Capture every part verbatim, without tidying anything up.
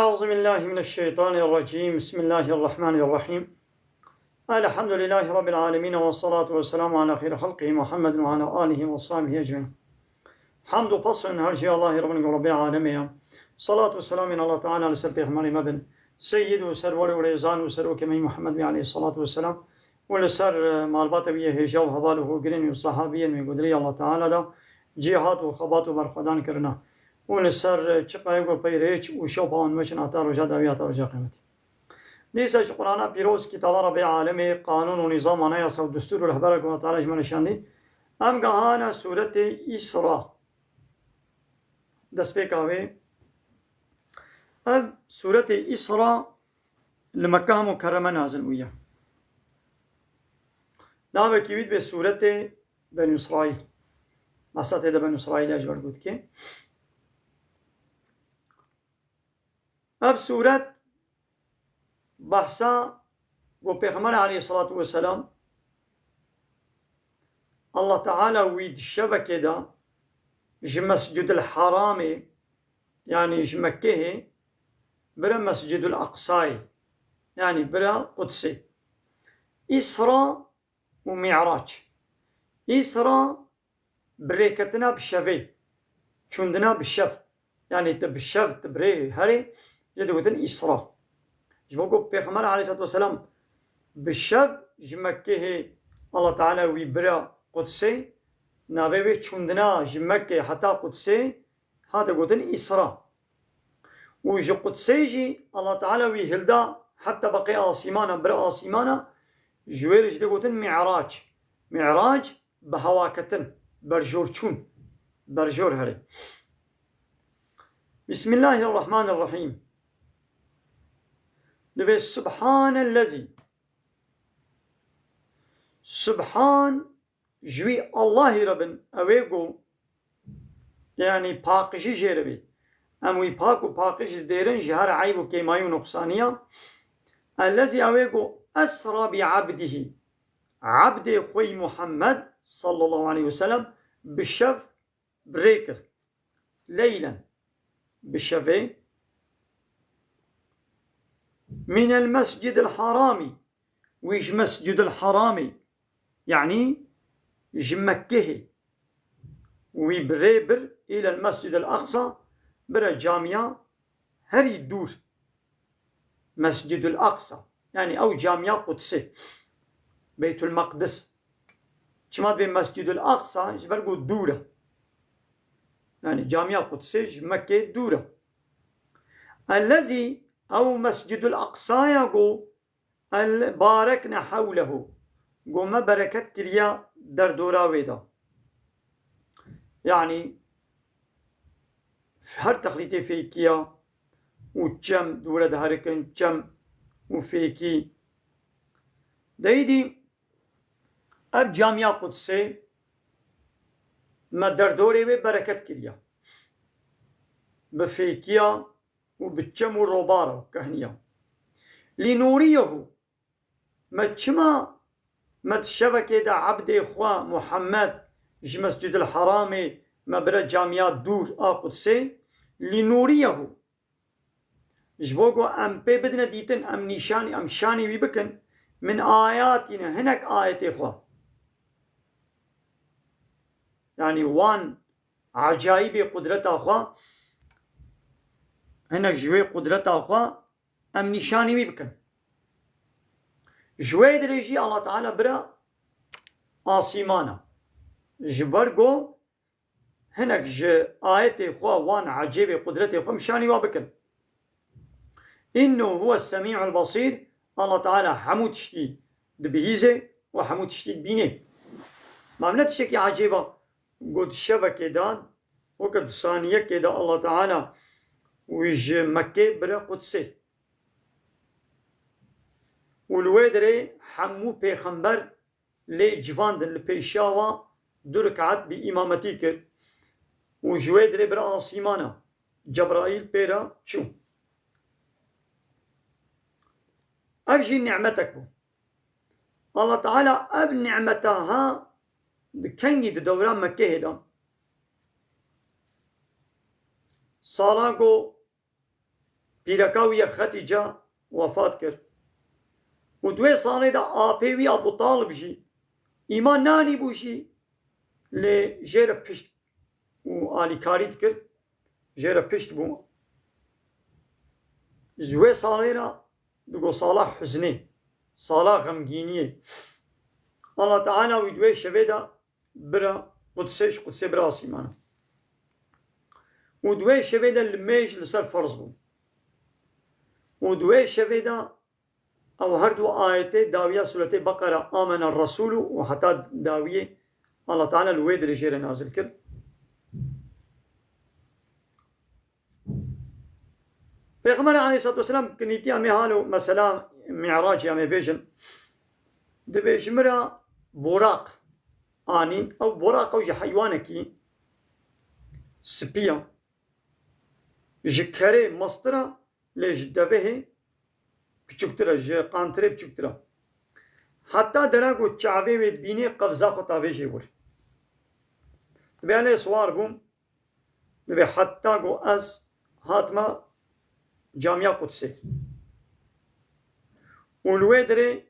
أعوذ بالله من الشيطان الرجيم. بسم الله الرحمن الرحيم. الحمد لله رب العالمين، والصلاة والسلام على خير خلقه محمد وعلى آله وصحبه أجمعين. Hamd û pesn her jî Allahê Rabbin, Rabbê alemê ye. Salat û selamên Allah Teala li ser Pêxemberê me bin, Seyyid û Serwerê û Rêzan û Serokê me Muhammed Bey aleyhissalatu vesselam û li ser, e, malbata wî yê hêja û heval û hogirên wî û sahabiyên wî ku di rêya Allah Teala de cîhat û xebat û berxwedan kirine û li ser, e, çiqayê ku pey rêç û şewpa wan meçin heta roja dawî, heta roja qiyametê. Dîsa ji Qur'ana pîroz, kitaba Rabbê alemê, qanûn û nîzam, anayasa û destûr û rehbera ku Allah Teala ji me nişandî, em gehane sûretê Îsra. Destpêka wê, ev sûretê Îsra li Mekke Mukerreme nazil bûye. Navekî wî dibe sûretê Benû Îsraîl. Behsa tê de Benû Îsraîl ya ji ber ku dike. Ev sûret behsa ku Pêxember aleyhissalatu vesselam Allah Teala wî di şevekê de ji Mescidil Haramê, yanî ji Mekkehê, bira Mescidul Aqsayê, yanî bira Qudsê. Îsra û Mi'rac. Îsra birêketina bi şevê, çûndina bi şev. Yanî tu bi şev, tu bi rê herê, jê digotin Îsra. Ji bo ku Pêxember aleyhissalatu vesselam bi şev ji Mekkehê Allah Teala wî bira Qudsê, navê wê çûndina ji Mekkê heta Qudsê hate gotin Îsra. Û ji Qudsê jî Allah Teala wî hilda heta beqê asîmana, bira asîmana, ji wê re jî tê gotin Mi'rac. Mi'rac, bi hewa ketin, berjor çûn, berjor herê. Bismillahirrahmanirrahîm. Divê Subhanellezî. Subhan ji wî Allahî re bin, ew ê ku, yanî paqijî jê re bî. Em wî pak û paqij didêrin ji her eyb û kêmayî û nuqsaniya. Ellezî, ew ê ku esra bi abdihî. Ebdê xwe yî Muhammed sallallahu aleyhi ve sellem bi şev bi rê kir. Leylen, bi şevê. Minel Mescidil Haramî, wî ji Mescidil Haramê, yanî ji Mekkehê, wî bi rê bir, îlel Mescidil Aqsa, bira camiya herî dûr. Mescidul Aqsa. Yanî ew camiya Qudsê. Beytul Maqdis. Çima dibê Mescidul Aqsa? Ji ber ku dûr e. Yanî camiya Qudsê ji Mekkê dûr e. Ellezî, ew Mescidul Aqsaya ku el barekne hewlehu. Ku me bereket kiriya derdora wê de. Yanî her texlîtê fêkiya û çem dûre diherikin, çem û fêkî. Deyîdî ev camiya Qudsê me derdorê wê bereket kiriya. Bi fêkiya û bi çem û robara kehniya. Lî nûriyehu, me çima me di şevekê de ebdê xwe Muhammed ji Mescîdil Haramê me bire camiya dûr a Qudsê, lî nûriyehu, ji bo ku em pê bidine dîtin, em nîşanî, em şanî wî bikin, min ayatîne, hinek ayetê xwe. Yanî wan ecayîbê qudreta xwe, hinek ji wê qudreta xwe em nîşanî wî bikin. Ji wê dirê jî Allah Teala bira asîmana. Ji ber ku hinek ji ayetê xwe wan ecêbê qudretê xwe em şanî wa bikin. Innehu huwe semî'ul basîr. Allah Teala hemû tiştî dibihîze û hemû tiştî dibîne. Ma ne tiştekî ecêb e, got şevekê de, weke di saniyekê de Allah Teala wî ji Mekkê bire Qudsê. Û li wê derê hemû pêxember lê civandin, li pêşiya wan du rekat bi îmametî kir û ji wê derê bire asîmana. Cebraîl pê re çû. Ev jî nîmetek bû. Allah Teala ev nîmeta ha di kengî di dewra Mekkehê de. Sala ku Pîreka wî ye Xetîce wefat kir. Û di wê salê de apê wî Abu Talib jî îman nanîbû jî, lê jê re pişt û alîkarî dikir, jê re pişt bû. Ji wê salê re digo sala huznê, sala xemgîniyê. Allah Teala wî di wê şevê de bira Qudsê, ji Qudsê bira asîmana. Û di wê şevê de limêj li ser ferz bû. Û di wê şevê de ew her du ayetê dawiya Sûretê Beqere, Amene Resûlû û heta dawiyê, Allah Teala li wê dirê jê re nazil kir. Pêxember aleyhissalatu vesselam kinîtiya me halo mesela Mi'racê em ê bêjin, dibê ji min re boraq anîn. Ew boraq ew ji heywanekî spî ya. Ji kerê mestir e, lê ji devehê piçûktir e, ji qantirê piçûktir e. Heta dera ku çavê wê dibînê qevza xwe tavê jê wir. Dibê ez ê siwar bûm, dibê heta ku ez hatime Camiya Qudsê. Û li wê dirê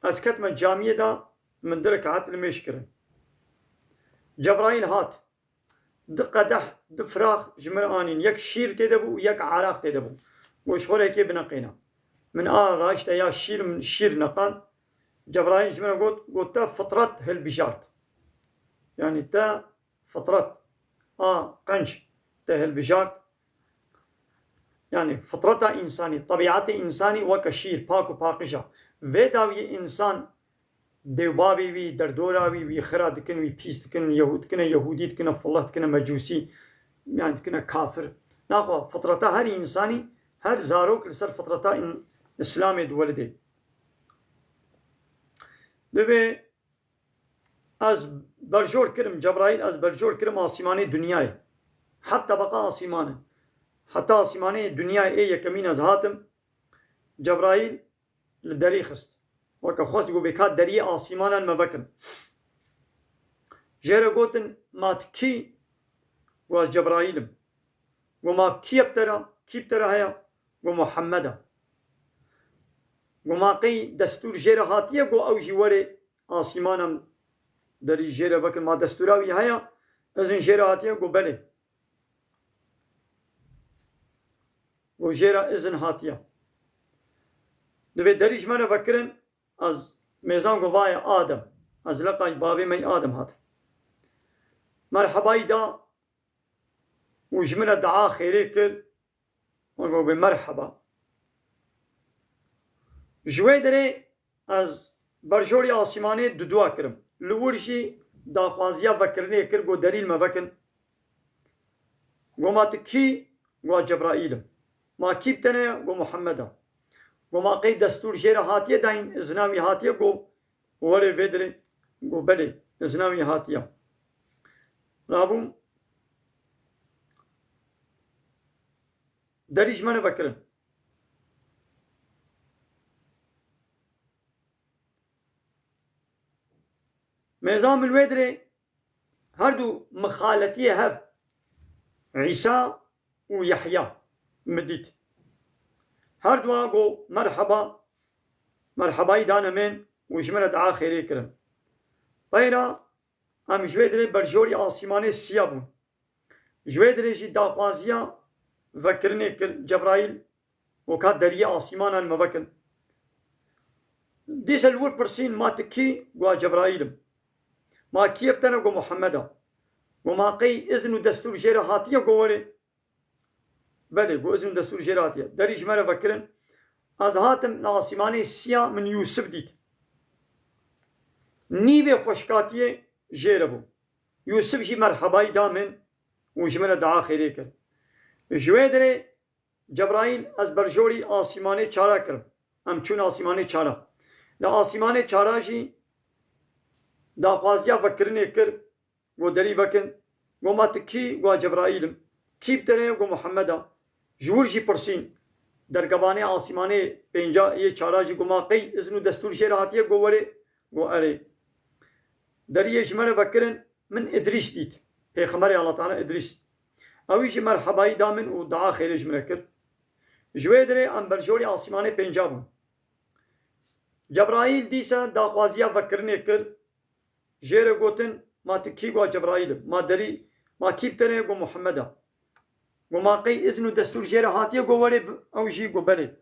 ez ketime camiyê de, min du rekat limêj kirin. Cebraîl hat. Du qedeh, du firax ji min re anîn. Yek şîr tê de bû û yek araq tê de bû. Got, ji xwe re yekê bineqêne. Min a raşte ya şîr, min şîr neqand. Cebraîl ji min re got, got, te fitret hilbijart. Yanî te fitret a qenc te hilbijart. Yanî fitreta însanî, tebîetê însanî weke şîr, pak û paqij e. Vê dawiyê însan dê û bavê wî, derdora wî, wî xira dikin, wî pîs dikin, yehû-, dikine yehûdî, dikine filih, dikine mecûsî, yanî dikine kafir. Naxwe, fitreta her însanî, her zarok li ser fitreta în-, Îslamê diwelidê. Dibê ez berjor kirim, Cebraîl, ez berjor kirim asîmanê dinyayê. Heta beqa asîmane. Heta asîmanê dinyayê ê yekemîn ez hatim, Cebraîl li derî xist. Weke xwest got bê ka deriyê asîmanan me vekin. Jê re gotin, ma tu kî? Got, ez Cebraîl im. Got, ma kî ye bi te re? Kî bi te re heye? Got, Muhammed e. Got, ma qey destûr jê re hatiye? Got, ew jî were asîmanan derî jê re vekin. Ma destûra wî heye? Izin jê re hatiye? Got, belê. Got, jê re izin hatiye. Dibê derî ji me re vekirin, ez mêzan got, va ye Adem. Ez leqay bavê me yî Adem hatim. Merhebayî da û ji min re dua xêrê kir. Wan got, bê merheba. Ji wê derê ez berjorî asîmanê dudua kirim. Li wir jî daxwaziya vekirinê kir, got, derî li me vekin. Got, ma tu kî? Got, Cebraîl im. Ma kî bi te ne ye? Got, Muhammed e. Got, ma qey destûr jê re hatiye dayîn, izna wî hatiye? Got, were vê dirê. Got, belê, izna wî hatiye. Rabûm, derî ji me re vekirin. Mêza min wê dirê her du mixaletiyê hev, Îsa û Yehya, min dît. Her dua got, merheba, merhebayî dane min û ji min re dua xêrê kirin. Peyra em ji wê dirê berjorî asîmanê siya bûn. Ji wê dirê jî daxwaziya vekirinê kir Cebraîl, weka deriyê asîmanan me vekin. Dîse li wir pirsîn, ma tu kî? Got, Cebraîl im. Ma kî ye bi te ne? Got, Muhammed e. Got, ma qey izin û destûr jê re hatiye? Got, were. Belê, got, izin û destûr jê re hatiye. Derî ji me re vekirin. Ez hatim li asîmanê siya, min Yûsif dît. Nîvê xweşkatiyê jê re bû. Yûsif jî merhebayî da min û ji min re dua xêrê kir. Ji wê dirê Cebraîl, ez berjorî asîmanê çara kirim. Em çûn asîmanê çara. Li asîmanê çara jî daxwaziya vekirinê kir, got, derî vekin. Got, ma tu kî? Got, Cebraîl im. Kî bi te re ye? Got, Muhammed e. Ji wir jî pirsîn. Derkevanê asîmanê pênca yê çara jî got, ma qey izin û destûr jê re hatiye? Got, were. Got, erê. Deriyê ji me re vekirin, min Îdrîs dît. Pêxemberê Allah Teala Îdrîs. Ewî jî merhebayî da min û dua xêrê ji min re kir. Ji wê dirê em berjorî asîmanê pênca bûn. Cebraîl dîsa daxwaziya vekirinê kir. Jê re gotin, "Ma tu kî?" Got, "Cebraîl im." "Ma derî, ma kî bi te re ye?" Got, "Muhammed e." Got, "Ma qey izn û destûr jê re hatiye?" Got, "Werê bi-," ew jî got, "Belê."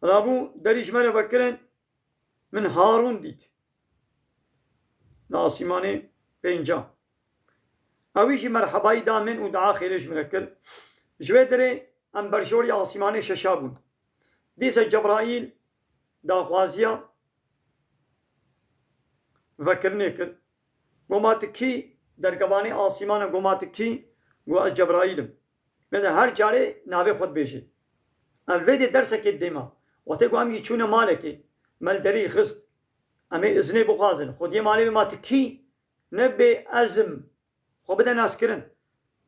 Rabû derî ji me re vekirin, "Min Harûn dît." Li asîmanê pênca. Ewî jî merhebayî da min û dua xêrê ji min re kir. Ji wê dirê em berjorî asîmanê şeşa bûn. Dîsa Cebraîl daxwaziya vekirinê kir. Got, "Ma tu kî?" Derkevanê asîmana got, "Ma tu kî?" Got, "Ez Cebraîl im." Mesela her carê navê xwe dibêje. Em vê dê dersekê didê me. Wextê ku em jî çûne malekê, me li derî xist. Em ê izinê bixwazin. Xwediyê malê bê, "Ma tu kî?" Nebê "Ez im." Xwe bide naskirin.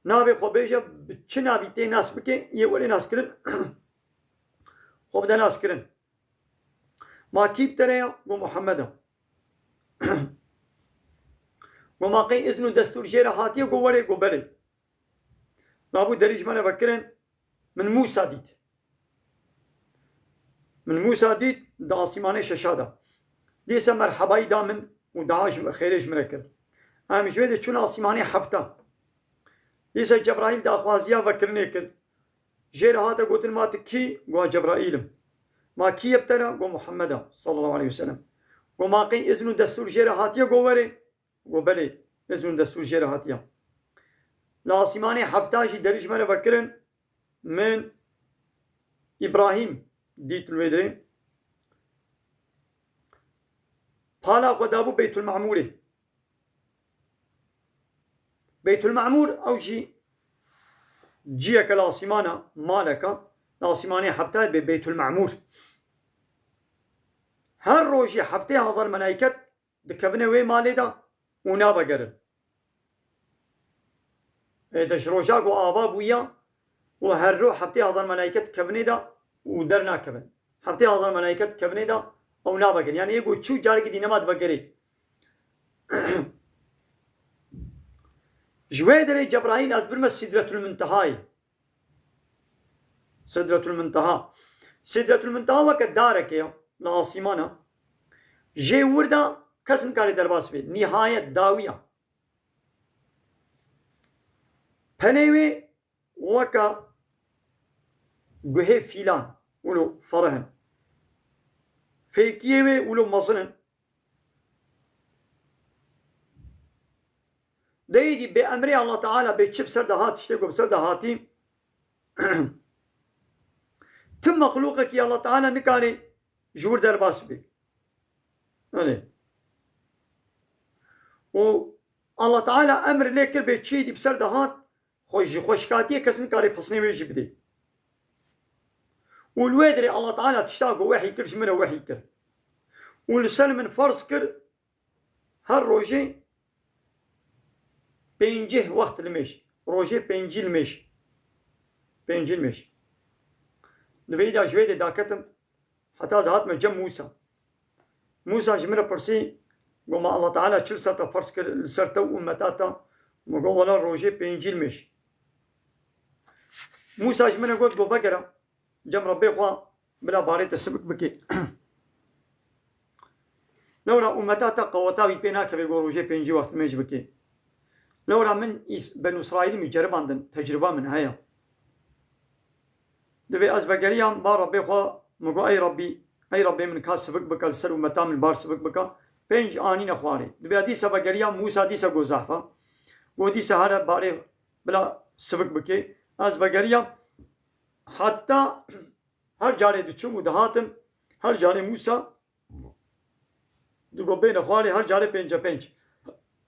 Navê xwe bêje, bi çi navî tê nas bike, yê welê naskirin. Xwe bide naskirin. "Ma kî bi te re ye?" Got, "Muhammed e." Got, "Ma qey izn û destûr jê re hatiye?" Got, "Werê." Got, "Belê." Rabû derî ji me re vekirin, "Min Mûsa dît." "Min Mûsa dît, di asîmanê şeşa de." Dîsa merhebayî da min û dua ji, xêrê ji min re kir. Em ji wê de çûn asîmanê hefta. Dîsa Cebraîl daxwaziya vekirinê kir. Jê re hate gotin, "Ma tu kî?" Got, "Cebraîl im." "Ma kî ye bi te re?" Got, "Muhammed e, sallallahu aleyhi ve sellem." Got, "Ma qey izn û destûr jê re hatiye?" Got, "Werê." Got, "Belê, izn û destûr jê re hatiye." Li asîmanê hefta jî derî ji me re vekirin, "Min Îbrahîm dît li wê dirê." Pala xwe dabû Beytulmemûrê. Beytulmemûr ew jî ciyeke li asîmana, maleka li asîmanê hefta dibê Beytulmemûr. Her rojê heftê hezar melayket dikevine wê malê de û navegerin. Ê, de ji roja ku ava bûya û her roj heftê hezar melayket dikevine de û dernakevin. Heftê hezar melayket dikevine de ew navegerin. Yani yê ku çû carekî dî nema divegerê. Ji wê derê Cebraîl ez birime Sidretul Muntehayê. Sidretul Munteha. Sidretul Munteha weke dareke ya li asîmana. Jê wir de kes nikare derbas bê. Nihayet, dawiya. Penê wê weke guhê fîlan, wilo ferih in. Fêkiyê wê wilo mezin in. Deyî dî bê emrê Allah Teala bê çi bi ser de hat, tiştê ku bi ser de hatî. Tim mexlûqekî Allah Teala nikarê ji wir derbas bê. Öyle. Û Allah Teala emr lê kir bê çiyê dî bi ser de hat, xwe ji xweşikatiyê kes nikarê pesnê wê jî bidê. Û li wê dirê Allah Teala tişta ku wehî kir, ji min re wehî kir. Û li ser min ferz kir, her rojê pêncî wext limêj. Rojê pêncî limêj. Pêncî limêj. Li vê de ji wê dê daketim, heta ez hatime cem Mûsa. Mûsa ji min re pirsî, got, "Ma Allah Teala çi li ser te ferz kir, li ser te û ummeta te?" Min got, "Wela rojê pêncî limêj." Mûsa ji min re got, got, "Vegere." Cem Rebbê xwe bila barê te sibik bikê. Lewra ummeta te qeweta wî pê nakeve ku rojê pêncî wext mêj bikê. Lewra min îs-, Benu Îsraîlî min ceribandin, tecrûba min heye. Dibê ez vegeriyam, ba Rebbê xwe, min got, "Ey Rebbî, ey Rebbê min ka sibik bike, li ser ummeta min bar sibik bike." Pênc anîne xwarê. Dibê dîsa vegeriya, Mûsa dîsa got, "Zehfa." Got, "Dîsa here barê bila sivik bikê." Ez vegeriya, heta her carê diçûm û dihatim, her carê Mûsa digot, "Bêne xwarê," her carê pênce pênc.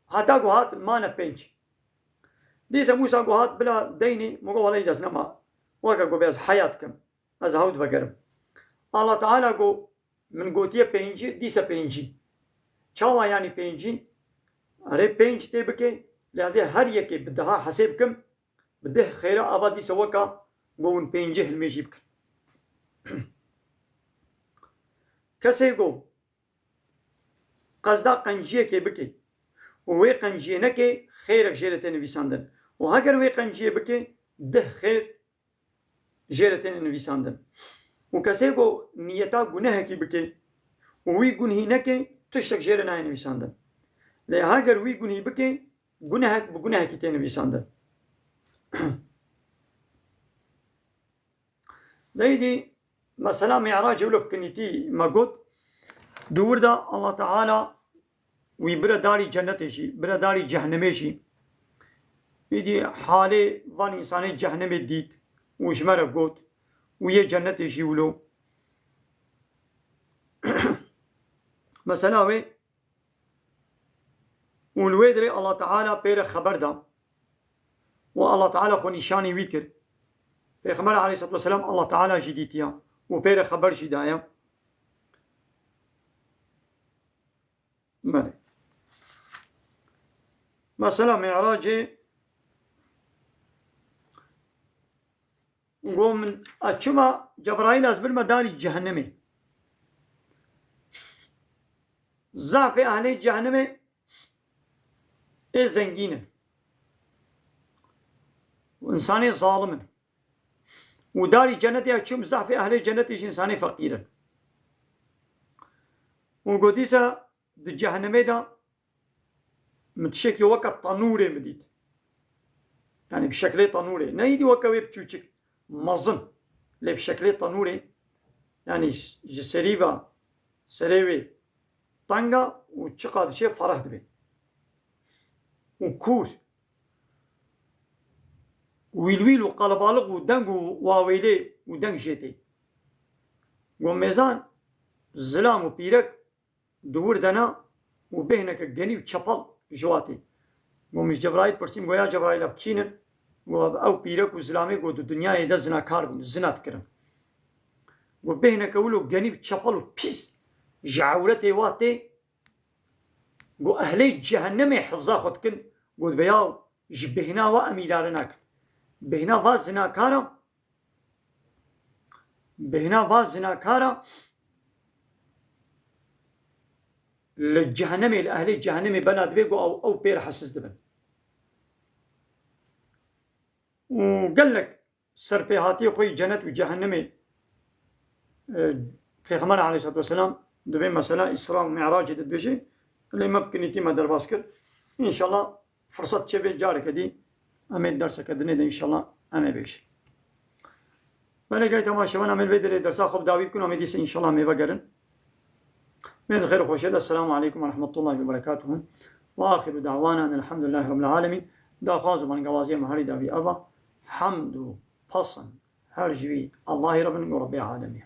Heta ku hat, mane pênc. Dîsa Mûsa ku hat bila deynê, min got, "Welehî dest nema. Weke ku bê ez heya dikim. Ez hew divegerim." Allah Teala got, "Min gotiye pêncî, dîsa pêncî." Çawa yanî pêncî? Erê pênc tê bike, lê ez ê her yekê bi deha hesê bikim, bi deh xêra ava dîsa weka ku hûn pêncî hilmêjî bikin. Kesê ku qezda qenciyekê bike û wê qenciyê neke, xêrek jê re tê nivîsandin. Û heger wê qenciyê bike, deh xêr jê re têne nivîsandin. Û kesê ku niyeta gunehekî bike û wî gunhî neke, tiştek jê re nayê nivîsandin. Lê heger wî gunhî bike, gunehek bi gunehekî tê nivîsandin. Deydî mesela Mi'racê wilo bi kinîtî me got, di wir de Allah Teala wî bire darî cennetê jî, bire darî cehnemê jî. Îdî halê van însanê cehnemê dît û ji me re got û yê cennetê jî wilo. Mesela wê û li wê dirê Allah Teala pê re xeber da. Û Allah Teala xwe nîşanî wî kir. Pêxember aleyhissalatu vesselam Allah Teala jî dîtiya û pê re xeber jî daye. Belê. Mesela Mi'racê got min, a çima Cebraîl ez birme darî cehennemê. Zafê ehlê cehennemê ê zengîn in. Û însanê zalim in. Û darî cenetê ya çûm zafê ehlê cenetê jî însanê feqîr in. Û gotî se di cehennemê de min tiştekî weke tanûrê min dît. Yani bi şeklê tanûrê. Ne îdî weke wê biçûçik, mezin. Lê bi şeklê tanûrê. Yani ji serî ve serê wê teng e û çiqa diçe fereh dibe. Û kûr. Wîlwîl û qelebalix û deng û waweylê û deng jê tê. Got mêzan, zilam û pîrek di wir de ne û bêhneke genî û çepel ji wa tê. Got min ji Cebraîl pirsîm, got ya Cebraîl, ev kî ne? Got ev pîrek û zilamê, got di dinyayê de zinakar bûn, zina dikirin. Got bêhneke wilo genî û çepel û pîs ji ewretê wa tê. Got ehlê cehennemê hifza xwe dikin. Got be yaw, ji bêhna wa em îdare nakin. Bêhna va zinakara, bêhna va zinakara li cehennemê, li ehlê cehennemê bela dibe, got ew, ew pê re hesiz dibin. Û gelek serpêhatiyê xwe yî cenet û cehennemê, e, Pêxember aleyhissalatu vesselam di vê mesela Îsra û Mi'racê de dibêje, lê me bi kinîtî me derbas kir. Înşallah firsat çêbe careke dî em ê derseke dinê de înşallah em ê bêjin. Belê gelê temaşevan, em ê li vê derê dersa xwe bi dawî bikin, em ê dîsa înşallah em ê vegerin. Mê di xêr û xweşê de. Selamu aleykum ve rahmetullahi ve berekatuhu. Ve axiru da'wana enelhamdülillahi rabbil alemin. Daxwaz û bangewaziyê me herî dawî eva. Hemd û pesen her ji wî Allahî re bin û Rebbê alemî.